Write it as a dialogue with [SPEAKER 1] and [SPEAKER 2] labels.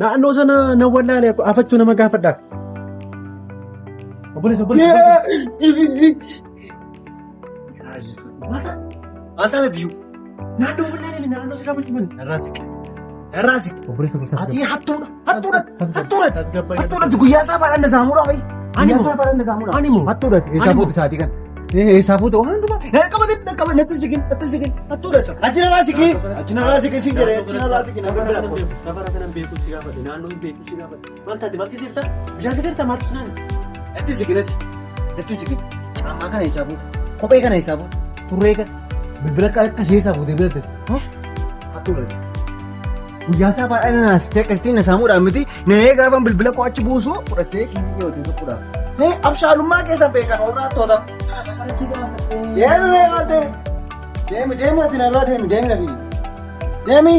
[SPEAKER 1] Naannoo sana na wallaale afachuu nama gaafadha. Obboleessa obboleessa.
[SPEAKER 2] Maal taate biyyuu?
[SPEAKER 1] Naannoo wallaale naannoo sirraa bulchiman.
[SPEAKER 2] Narraa siqe. Narraa siqe.
[SPEAKER 1] Obboleessa obboleessa.
[SPEAKER 2] Ati hattuudha. Hattuudha. Hattuudha. Hattuudha. Guyyaa isaa baadhaan na saamuudhaaf.
[SPEAKER 1] Ani
[SPEAKER 2] Guyyaa
[SPEAKER 1] moo?
[SPEAKER 2] isaa baadhaan na saamuudhaaf.
[SPEAKER 1] Ani moo?
[SPEAKER 2] Hattuudha. Eessaa
[SPEAKER 1] Ani moo?
[SPEAKER 2] fuute sa'aatii kana? Eessaa fuute waan hundumaa. Na qabate na qabate natti siqin natti siqin. Hattuudha. Achi narraa siqi. Achi narraa siqi siin jedhee. Achi narraa siqi na bira.
[SPEAKER 1] Safara kanan beeku si gaafate naannoo hin beeku si gaafate. Maal taate maal keessa jirta? Bishaan keessa jirta maaltu sinaan?
[SPEAKER 2] Natti siqi natti. Natti siqi. Caammaa kana eessaa fuute? Kophee kana eessaa fuute? Turree kana. Bilbila akka akkasii eessaa fuute bira Hattuudha. Guyyaa isaa baay'ee na naasitee akkasitti na saamuudhaan miti. Na'ee gaafa bilbila koo achi buusu fudhattee kiisii kee wajjin sukkuudhaaf. Mee abshaalummaa keessan beekan warra hattoota. Deemi mee maal deemi. Deemi deemi ati narraa deemi deemi na biyyi. Deemi.